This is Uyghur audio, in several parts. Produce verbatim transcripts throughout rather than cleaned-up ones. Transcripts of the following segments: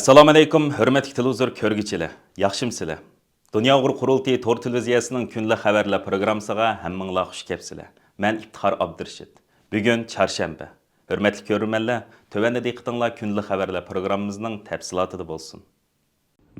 ئەسسالامۇئەلەيكۇم، ھۆرمەتلىك تېلېۋىزور كۆرگۈچىلەر، ياخشىمۇسىلەر؟ دۇنيا ئۇيغۇر قۇرۇلتىيى تور تېلېۋىزىيەسىنىڭ كۈندىلىك خەۋەرلەر پروگراممىسىغا ھەممىڭلار خۇش كەپسىلەر. مەن ئىپتىخار ئابدۇرېشىت. بۈگۈن چارشەنبە. ھۆرمەتلىك كۆرۈرمەنلەر، تۆۋەندە دىققىتىڭلار كۈندىلىك خەۋەرلەر پروگراممىمىزنىڭ تەپسىلاتىدا بولسۇن.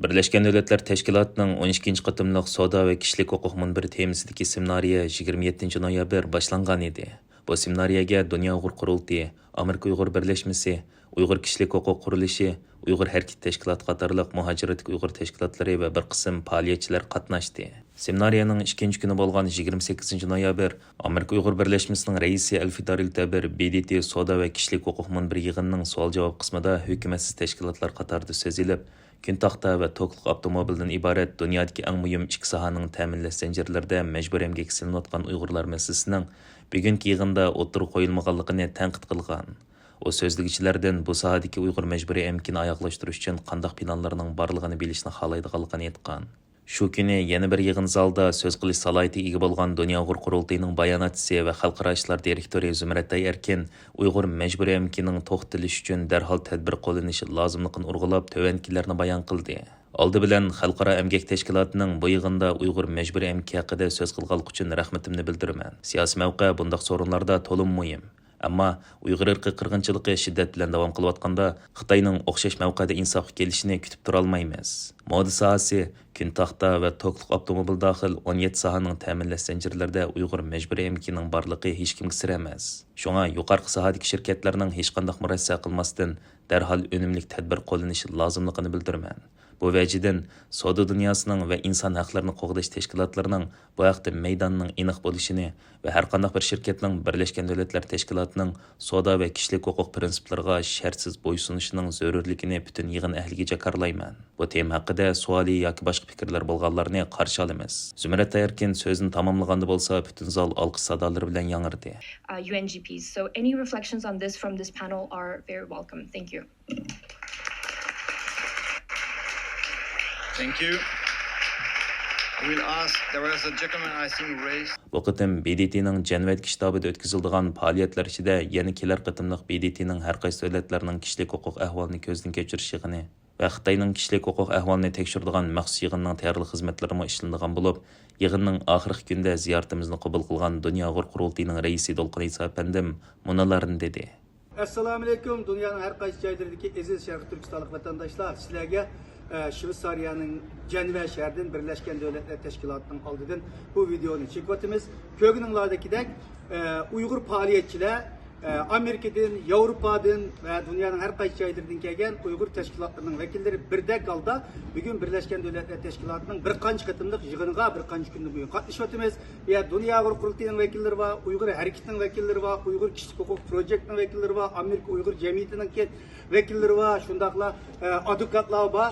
بىرلەشكەن دۆلەتلەر تەشكىلاتىنىڭ ئون ئىككىنچى قېتىملىق سودا ۋە كىشىلىك ھوقۇق مۇنبىرى تېمىسىدىكى سېمىنارىيە يىگىرمە يەتتىنچى نويابىر باشلانغان ئىدى. بۇ سېمىنارىيەگە دۇنيا ئۇيغۇر قۇرۇلتىيى، ئامېرىكا ئۇيغۇر بىرلەشمىسى، ئۇيغۇر كىشىلىك ھوقۇق قۇرۇلۇشى، ئۇيغۇر ھەرىكىتى تەشكىلاتى قاتارلىق مۇھاجىرەتتىكى ئۇيغۇر تەشكىلاتلىرى ۋە بىر قىسىم پائالىيەتچىلەر قاتناشتى. سېمىنارىيەنىڭ ئىككىنچى كۈنى بولغان يىگىرمە سەككىزىنچى نويابىر ئامېرىكا ئۇيغۇر بىرلەشمىسىنىڭ رەئىسى ئەلفىدار ئىلتەبىر ب د ت سودا ۋە كىشىلىك ھوقۇق مۇنبىرى يىغىنىنىڭ سوئال-جاۋاب قىسمىدا ھۆكۈمەتسىز تەشكىلاتلار قاتارىدا سۆز ئېلىپ، كۈن تاختا ۋە توكلۇق ئاپتوموبىلدىن ئىبارەت دۇنيادىكى ئەڭ مۇھىم ئىككى ساھەنىڭ تەمىنلەش زەنجىرلىرىدە مەجبۇرىي ئەمگەككە سېلىنىۋاتقان ئۇيغۇرلار مەسىلىسىنىڭ بۈگۈنكى يىغىندا ئوتتۇرىغا قويۇلمىغانلىقىنى تەنقىد قىلغان. ئۇ سۆزلىگۈچىلەردىن بۇ ساھەدىكى ئۇيغۇر مەجبۇرىي ئەمگىكىنى ئاياغلاشتۇرۇش ئۈچۈن قانداق پىلانلىرىنىڭ بارلىقىنى بىلىشنى خالايدىغانلىقىنى ئېيتقان. شۇ كۈنى يەنە بىر يىغىن زالىدا سۆز قىلىش سالاھىيىتىگە ئىگە بولغان دۇنيا ئۇيغۇر قۇرۇلتىيىنىڭ باياناتچىسى ۋە خەلقئارا ئىشلار دىرېكتورى زۇمرەت ئايئەركىن ئۇيغۇر مەجبۇرىي ئەمگىكىنىڭ توختىتىلىشى ئۈچۈن دەرھال تەدبىر قوللىنىش لازىملىقىنى ئۇرغۇلاپ، تۆۋەندىكىلەرنى بايان قىلدى. ئالدى بىلەن، خەلقئارا ئەمگەك تەشكىلاتىنىڭ بۇ يىغىندا ئۇيغۇر مەجبۇرىي ئەمگىكى ھەققىدە سۆز قىلغانلىقى ئۈچۈن رەھمىتىمنى بىلدۈرىمەن. سىياسىي مەۋقە بۇنداق سورۇنلاردا تولىمۇ مۇھىم. ئەمما ئۇيغۇر ئىرقىي قىرغىنچىلىقى شىددەت بىلەن داۋام قىلىۋاتقاندا، خىتاينىڭ ئوخشاش مەۋقەدە ئىنسافقا كېلىشىنى كۈتۈپ تۇرالمايمىز. مودا ساھەسى، كۈن تاختا ۋە توكلۇق ئاپتوموبىل داخىل ئون يەتتە ساھەنىڭ تەمىنلەش زەنجىرلىرىدە ئۇيغۇر مەجبۇرىي ئەمگىكىنىڭ بارلىقى ھېچكىمگە سىر ئەمەس. شۇڭا يۇقىرىقى ساھەدىكى شىركەتلەرنىڭ ھېچقانداق مۇرەسسە قىلماستىن، دەرھال ئۈنۈملۈك تەدبىر قوللىنىشى لازىملىقىنى بىلدۈرىمەن. بۇ ۋەجىدىن، سودا دۇنياسىنىڭ ۋە ئىنسان ھەقلىرىنى قوغداش تەشكىلاتلىرىنىڭ بۇ ھەقتە مەيداننىڭ ئېنىق بولۇشىنى ۋە ھەرقانداق بىر شىركەتنىڭ بىرلەشكەن دۆلەتلەر تەشكىلاتىنىڭ سودا ۋە كىشىلىك ھوقۇق پىرىنسىپلىرىغا شەرتسىز بويسۇنۇشىنىڭ زۆرۈرلۈكىنى پۈتۈن يىغىن ئەھلىگە جاكارلايمەن. بۇ تېما ھەققىدە سوئالى ياكى باشقا پىكىرلەر بولغانلارنى قارشى ئالىمىز. زۇمرەت ئايئەركىن سۆزىنى تاماملىغاندا بولسا، پۈتۈن زال ئالقىش سادالىرى بىلەن ياڭرىدى. Uh, U N G Ps. So any reflections on this from this panel are very welcome. Thank you. Thank you. We'll ask, there was a gentleman, I think, raised. بۇ قېتىم ب د ت نىڭ جەنۋەتكە شتابىدا ئۆتكۈزۈلىدىغان پائالىيەتلەر ئىچىدە يەنە كېلەر قېتىملىق ب د ت نىڭ ھەر قايسى دۆلەتلەرنىڭ كىشىلىك ھوقۇق ئەھۋالىنى كۆزدىن كەچۈرۈش يىغىنى ۋە خىتاينىڭ كىشىلىك ھوقۇق ئەھۋالىنى تەكشۈرىدىغان مەخسۇس يىغىننىڭ تەييارلىق خىزمەتلىرىمۇ ئىشلىنىدىغان بولۇپ، يىغىننىڭ ئاخىرقى كۈنىدە زىيارىتىمىزنى قوبۇل قىلغان دۇنيا ئۇيغۇر قۇرۇلتىيىنىڭ رەئىسى دولقۇن ئەيسا ئەپەندىم مۇنۇلارنى دېدى. ئەسسالامۇئەلەيكۇم، دۇنيانىڭ ھەر قايسى جايلىرىدىكى ئەزىز شەرقىي تۈركىستانلىق ۋەتەنداشلار، سىلەرگە، ئە، شۋېتسارىيەنىڭ جەنۋە شەھىرىدىن بىرلەشكەن دۆلەتلەر تەشكىلاتىنىڭ ئالدىدىن بۇ ۋىدېئونى چېكىۋاتىمىز. كۆرگىنىڭلاردەكىدەك، ئە، ئۇيغۇر پائالىيەتچىلەر، ئە، ئامېرىكىدىن، ياۋروپادىن ۋە دۇنيانىڭ ھەر قايسى جايلىرىدىن كەلگەن ئۇيغۇر تەشكىلاتلىرىنىڭ ۋەكىللىرى بىردەك ھالدا بۈگۈن بىرلەشكەن دۆلەتلەر تەشكىلاتىنىڭ بىر قانچە قېتىملىق يىغىنىغا بىر قانچە كۈندىن بۇيان قاتنىشىۋاتىمىز. بۇ يەردە دۇنيا ئۇيغۇر قۇرۇلتىيىنىڭ ۋەكىللىرى بار، ئۇيغۇر ھەرىكىتىنىڭ ۋەكىللىرى بار، ئۇيغۇر كىشىلىك ھوقۇق پروجېكتىنىڭ ۋەكىللىرى بار، ئامېرىكا ئۇيغۇر جەمئىيىتىنىڭكى ۋەكىللىرى بار، شۇنداقلا، ئە، ئادۋوكاتلار بار.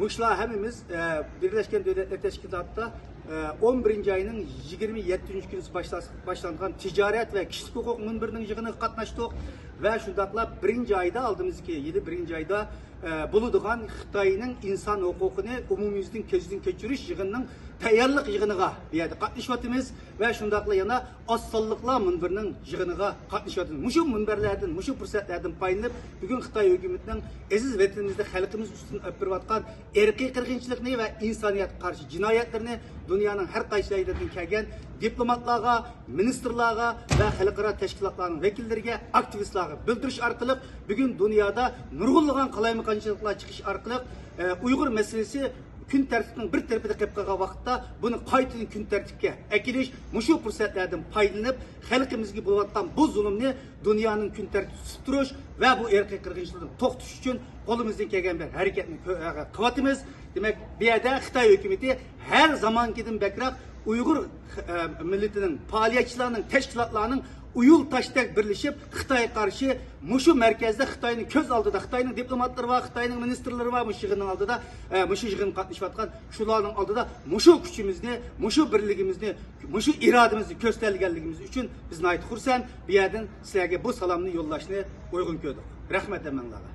مۇشۇلار ھەممىمىز، ئە، بىرلەشكەن دۆلەتلەر تەشكىلاتىدا، ئە، ئون بىرىنچى ئاينىڭ يىگىرمە يەتتىنچى كۈنى باشلا-، باشلانغان تىجارەت ۋە كىشىلىك ھوقۇق مۇنبىرىنىڭ يىغىنىغا قاتناشتۇق ۋە شۇنداقلا بىرىنچى ئايدا، ئالدىمىزدىكى يىلى بىرىنچى ئايدا، ئە، بولىدىغان خىتاينىڭ ئىنسان ھوقۇقىنى ئومۇميۈزلۈك كۆزدىن كەچۈرۈش يىغىنىنىڭ تەييارلىق يىغىنىغا بۇ يەردە قاتنىشىۋاتىمىز ۋە شۇنداقلا يەنە ئاز سانلىقلار مۇنبىرىنىڭ يىغىنىغا قاتنىشىۋاتىمىز. مۇشۇ مۇنبەرلەردىن، مۇشۇ پۇرسەتلەردىن پايدىلىنىپ، بۈگۈن خىتاي ھۆكۈمىتىنىڭ ئەزىز ۋەتىنىمىزدە خەلقىمىز ئۈستىدىن ئېلىپ بېرىۋاتقان ئىرقىي قىرغىنچىلىقنى ۋە ئىنسانىيەتكە قارشى جىنايەتلىرىنى دۇنيانىڭ ھەر قايسى جايلىرىدىن كەلگەن دىپلوماتلارغا، مىنىستىرلارغا ۋە خەلقئارا تەشكىلاتلارنىڭ ۋەكىللىرىگە، ئاكتىۋىستلارغا بىلدۈرۈش ئارقىلىق، بۈگۈن دۇنيادا نۇرغۇنلىغان قالايمىقانچىلىقلار چىقىشى ئارقىلىق، ئە، ئۇيغۇر مەسىلىسى كۈن تەرتىپنىڭ بىر تەرىپىدە قېلىپ قالغان ۋاقىتتا، بۇنى قايتىدىن كۈن تەرتىپكە ئەكېلىش، مۇشۇ پۇرسەتلەردىن پايدىلىنىپ، خەلقىمىزگە بولۇۋاتقان بۇ زۇلۇمنى دۇنيانىڭ كۈن تەرتىپىدە تۇتۇپ تۇرۇش ۋە بۇ ئىرقىي قىرغىنچىلىقنى توختىتىش ئۈچۈن قولىمىزدىن كەلگەن بىر ھەرىكەتنى كۆ-، قىلىۋاتىمىز. دېمەك، بۇ يەردە خىتاي ھۆكۈمىتى ھەر زامانكىدىن بەكرەك ئۇيغۇر، ئە، مىللىتىنىڭ، پائالىيەتچىلەرنىڭ، تەشكىلاتلارنىڭ ئۇيۇل تاشتەك بىرلىشىپ، خىتايغا قارشى مۇشۇ مەركەزدە خىتاينىڭ كۆز ئالدىدا، خىتاينىڭ دىپلوماتلىرى بار، خىتاينىڭ مىنىستىرلىرى بار، مۇشۇ يىغىننىڭ ئالدىدا، ئە، مۇشۇ يىغىنغا قاتنىشىۋاتقان شۇلارنىڭ ئالدىدا مۇشۇ كۈچىمىزنى، مۇشۇ بىرلىكىمىزنى، مۇشۇ ئىرادىمىزنى كۆرسىتەلىگەنلىكىمىز ئۈچۈن بىز ناھايىتى خۇرسەن. بۇ يەردىن سىلەرگە بۇ سالامنى يوللاشنى ئۇيغۇن كۆردۇق. رەھمەت ھەممەڭلارغا.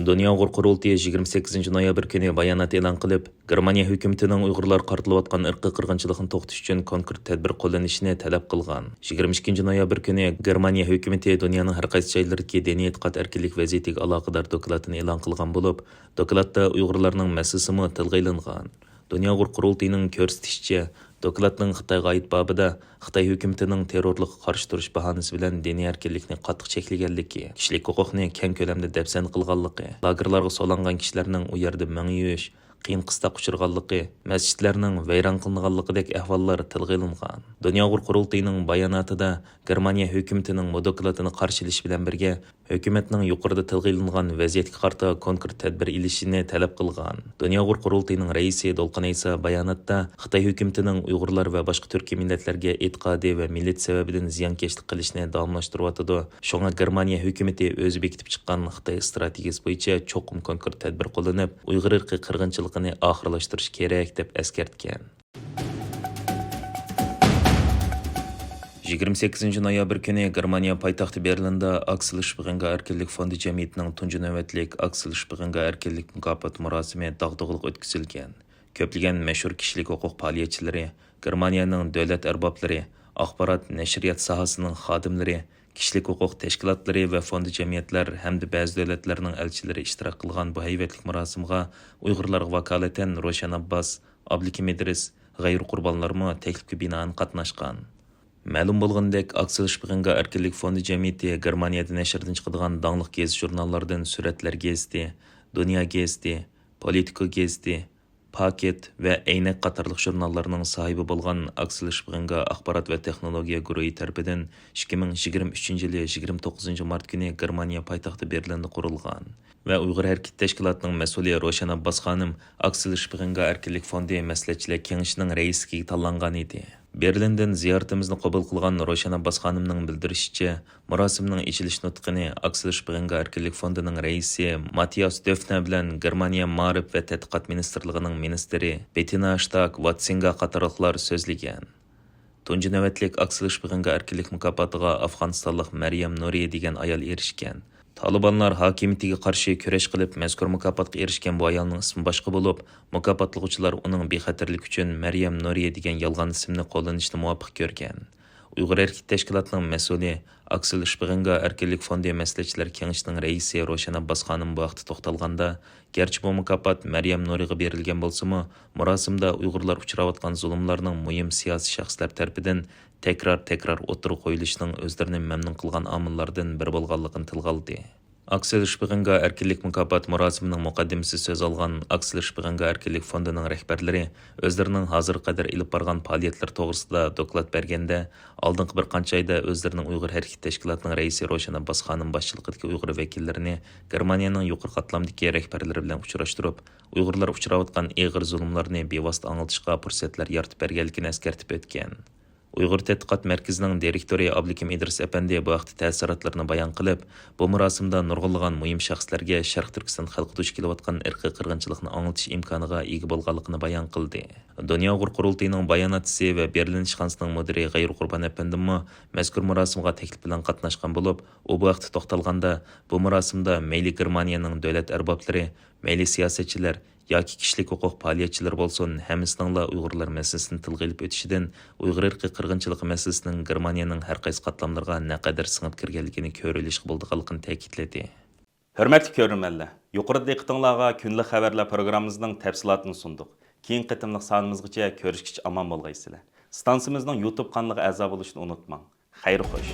دۇنيا ئۇيغۇر قۇرۇلتىيى يىگىرمە سەككىزىنچى نويابىر كۈنى بايانات ئېلان قىلىپ، گېرمانىيە ھۆكۈمىتىنىڭ ئۇيغۇرلارغا قارىتىلىۋاتقان ئىرقىي قىرغىنچىلىقنى توختىتىش ئۈچۈن كونكرېت تەدبىر قوللىنىشىنى تەلەپ قىلغان. يىگىرمە ئىككىنچى نويابىر كۈنى گېرمانىيە ھۆكۈمىتى دۇنيانىڭ ھەر قايسى جايلىرىدىكى دىنىي ئېتىقاد ئەركىنلىكى ۋەزىيىتىگە ئالاقىدار دوكلاتىنى ئېلان قىلغان بولۇپ، دوكلاتتا ئۇيغۇرلارنىڭ مەسىلىسىمۇ تىلغا ئېلىنغان. دۇنيا ئۇيغۇر قۇرۇلتىيىنىڭ كۆرسىتىشىچە، دوكلاتنىڭ خىتايغا ئائىت بابىدا خىتاي ھۆكۈمىتىنىڭ تېررورلۇققا قارشى تۇرۇش باھانىسى بىلەن دىنىي ئەركىنلىكنى قاتتىق چەكلىگەنلىكى، كىشىلىك ھوقۇقنى كەڭ كۆلەمدە دەپسەندە قىلغانلىقى، لاگېرلارغا سولانغان كىشىلەرنىڭ ئۇ يەردە مېڭىپ يۈرۈش، قىيىن-قىستاققا ئۇچرىغانلىقى، مەسچىتلەرنىڭ ۋەيران قىلىنغانلىقىدەك ئەھۋاللار تىلغا ئېلىنغان. دۇنيا ئۇيغۇر قۇرۇلتىيىنىڭ باياناتىدا گېرمانىيە ھۆكۈمىتىنىڭ بۇ دوكلاتىنى قارشى ئېلىش بىلەن بىرگە، ھۆكۈمەتنىڭ يۇقىرىدا تىلغا ئېلىنغان ۋەزىيەتكە قارىتا كونكرېت تەدبىر ئېلىشىنى تەلەپ قىلغان. دۇنيا ئۇيغۇر قۇرۇلتىيىنىڭ رەئىسى دولقۇن ئەيسا باياناتتا خىتاي ھۆكۈمىتىنىڭ ئۇيغۇرلار ۋە باشقا تۈركىي مىللەتلەرگە ئېتىقادى ۋە مىللىتى سەۋەبىدىن زىيانكەشلىك قىلىشنى داۋاملاشتۇرۇۋاتىدۇ. شۇڭا گېرمانىيە ھۆكۈمىتى ئۆزى بېكىتىپ چىققان خىتاي ئىستراتېگىيىسى بويىچە چوقۇم كونكرېت تەدبىر قوللىنىپ، ئۇيغۇر ئىرقىي قىرغىنچىلىقىنى ئاخىرلاشتۇرۇش كېرەك، دەپ ئەسكەرتكەن. يىگىرمە سەككىزىنچى نويابىر كۈنى گېرمانىيە پايتەختى بېرلىندا ئاكسېل شپىغېنگا ئەركىنلىك فوندى جەمئىيىتىنىڭ تۇنجى نۆۋەتلىك ئاكسېل شپىغېنگا ئەركىنلىك مۇكاپاتى مۇراسىمى داغدۇغىلىق ئۆتكۈزۈلگەن. كۆپلىگەن مەشھۇر كىشىلىك ھوقۇق پائالىيەتچىلىرى، گېرمانىيەنىڭ دۆلەت ئەربابلىرى، ئاخبارات، نەشرىيات ساھەسىنىڭ خادىملىرى، كىشىلىك ھوقۇق تەشكىلاتلىرى ۋە فوندى جەمئىيەتلەر ھەمدە بەزى دۆلەتلەرنىڭ ئەلچىلىرى ئىشتىراك قىلغان بۇ ھەيۋەتلىك مۇراسىمغا ئۇيغۇرلارغا ۋاكالىتەن روشەن ئابباس، ئابلىكىم ئىدرىس، غەيرىي قۇربانلارمۇ تەكلىپكە بىنائەن قاتناشقان. مەلۇم بولغىنىدەك، ئاكسېل شپىغېنگا ئەركىنلىك فوندى جەمئىيىتى گېرمانىيەدە نەشردىن چىقىدىغان داڭلىق گېزىت-ژۇرناللاردىن سۈرەتلەر گېزىتى، دۇنيا گېزىتى، پولىتىكو گېزىتى، پاكېت ۋە ئەينەك قاتارلىق ژۇرناللارنىڭ ساھىبى بولغان ئاكسېل شپىغېنگا ئاخبارات ۋە تېخنولوگىيە گۇرۇھى تەرىپىدىن ئىككى مىڭ يىگىرمە ئۈچىنچى يىلى يىگىرمە توققۇزىنچى مارت كۈنى گېرمانىيە پايتەختى بېرلىندا قۇرۇلغان. ۋە ئۇيغۇر ھەرىكىتى تەشكىلاتىنىڭ مەسئۇلى روشەن ئابباس خانىم ئاكسېل شپىغېنگا ئەركىنلىك فوندى مەسلىھەتچىلەر كېڭىشىنىڭ رەئىسلىكىگە تاللانغان ئىدى. بېرلىندىن زىيارىتىمىزنى قوبۇل قىلغان روشەن ئابباس خانىمنىڭ بىلدۈرۈشىچە، مۇراسىمنىڭ ئېچىلىش نۇتقىنى ئاكسېل شپىغېنگا ئەركىنلىك فوندىنىڭ رەئىسى ماتىياس دۆفنەر بىلەن گېرمانىيە مائارىپ ۋە تەتقىقات مىنىستىرلىقىنىڭ مىنىستىرى بېتىنا شتاك ۋاتسىنگا قاتارلىقلار سۆزلىگەن. تۇنجى نۆۋەتلىك ئاكسېل شپىغېنگا ئەركىنلىك مۇكاپاتىغا ئافغانىستانلىق مەريەم نۇرى دېگەن ئايال ئېرىشكەن. تالىبانلار ھاكىمىيىتىگە قارشى كۈرەش قىلىپ، مەزكۇر مۇكاپاتقا ئېرىشكەن بۇ ئايالنىڭ ئىسمى باشقا بولۇپ، مۇكاپاتلىغۇچىلار ئۇنىڭ بىخەتەرلىكى ئۈچۈن مەريەم نۇرى دېگەن يالغان ئىسىمنى قوللىنىشنى مۇۋاپىق كۆرگەن. ئۇيغۇر ھەرىكىتى تەشكىلاتىنىڭ مەسئۇلى، ئاكسېل شپىغېنگا ئەركىنلىك فوندى مەسلىھەتچىلەر كېڭىشىنىڭ رەئىسى روشەن ئابباس خانىم بۇ ھەقتە توختالغاندا، گەرچە بۇ مۇكاپات مەريەم نۇرىغا بېرىلگەن بولسىمۇ، مۇراسىمدا ئۇيغۇرلار ئۇچراۋاتقان زۇلۇملارنىڭ مۇھىم سىياسىي شەخسلەر تەرىپىدىن تەكرار-تەكرار ئوتتۇرىغا قويۇلۇشىنىڭ ئۆزلىرىنى مەمنۇن قىلغان ئامىللاردىن بىرى بولغانلىقىنى تىلغا ئالدى. ئاكسېل شپىغېنگا ئەركىنلىك مۇكاپات مۇراسىمىنىڭ مۇقەددىمىسى سۆز ئالغان ئاكسېل شپىغېنگا ئەركىنلىك فوندىنىڭ رەھبەرلىرى ئۆزلىرىنىڭ ھازىرغا قەدەر ئېلىپ بارغان پائالىيەتلىرى توغرىسىدا دوكلات بەرگەندە، ئالدىنقى بىر قانچە ئايدا ئۆزلىرىنىڭ ئۇيغۇر ھەرىكىتى تەشكىلاتىنىڭ رەئىسى روشەن ئابباس خانىم باشچىلىقىدىكى ئۇيغۇر ۋەكىللىرىنى گېرمانىيەنىڭ يۇقىرى قاتلامدىكى رەھبەرلىرى بىلەن ئۇچراشتۇرۇپ، ئۇيغۇرلار ئۇچراۋاتقان ئېغىر زۇلۇملارنى بىۋاسىتە ئاڭلىتىشقا پۇرسەتلەر يارىتىپ بەرگەنلىكىنى ئەسكەرتىپ ئۆتكەن. ئۇيغۇر تەتقىقات مەركىزىنىڭ دىرېكتورى ئابلىكىم ئىدرىس ئەپەندى بۇ ھەقتە تەسىراتلىرىنى بايان قىلىپ، بۇ مۇراسىمدا نۇرغۇنلىغان مۇھىم شەخسلەرگە شەرقىي تۈركىستان خەلقى دۇچ كېلىۋاتقان ئىرقىي قىرغىنچىلىقنى ئاڭلىتىش ئىمكانىغا ئىگە بولغانلىقىنى بايان قىلدى. دۇنيا ئۇيغۇر قۇرۇلتىيىنىڭ باياناتچىسى ۋە بېرلىن ئىشخانىسىنىڭ مۇدىرى غەيرىي قۇربان ئەپەندىممۇ مەزكۇر مۇراسىمغا تەكلىپ بىلەن قاتناشقان بولۇپ، ئۇ بۇ ھەقتە توختالغاندا، بۇ مۇراسىمدا مەيلى گېرمانىيەنىڭ دۆلەت ئەربابلىرى، مەيلى سىياسەتچىلەر ياكى كىشىلىك ھوقۇق پائالىيەتچىلىرى بولسۇن، ھەممىسىنىڭلا ئۇيغۇرلار مەسىلىسىنى تىلغا ئېلىپ ئۆتۈشىدىن، ئۇيغۇر ئىرقىي قىرغىنچىلىقى مەسىلىسىنىڭ گېرمانىيەنىڭ ھەر قايسى قاتلاملىرىغا نەقەدەر سىڭىپ كىرگەنلىكىنى كۆرۈۋېلىشقا بولىدىغانلىقىنى تەكىتلىدى. ھۆرمەتلىك كۆرۈرمەنلەر، يۇقىرىدا دىققىتىڭلارغا كۈندىلىك خەۋەرلەر پروگراممىمىزنىڭ تەپسىلاتىنى سۇندۇق. كېيىنكى قېتىملىق سانىمىزغىچە كۆرۈشكىچە ئامان بولغايسىلەر. ئىستانسىمىزنىڭ يۇتۇب قانىلىغا ئەزا بولۇشنى ئۇنتۇماڭ. خەير خوش.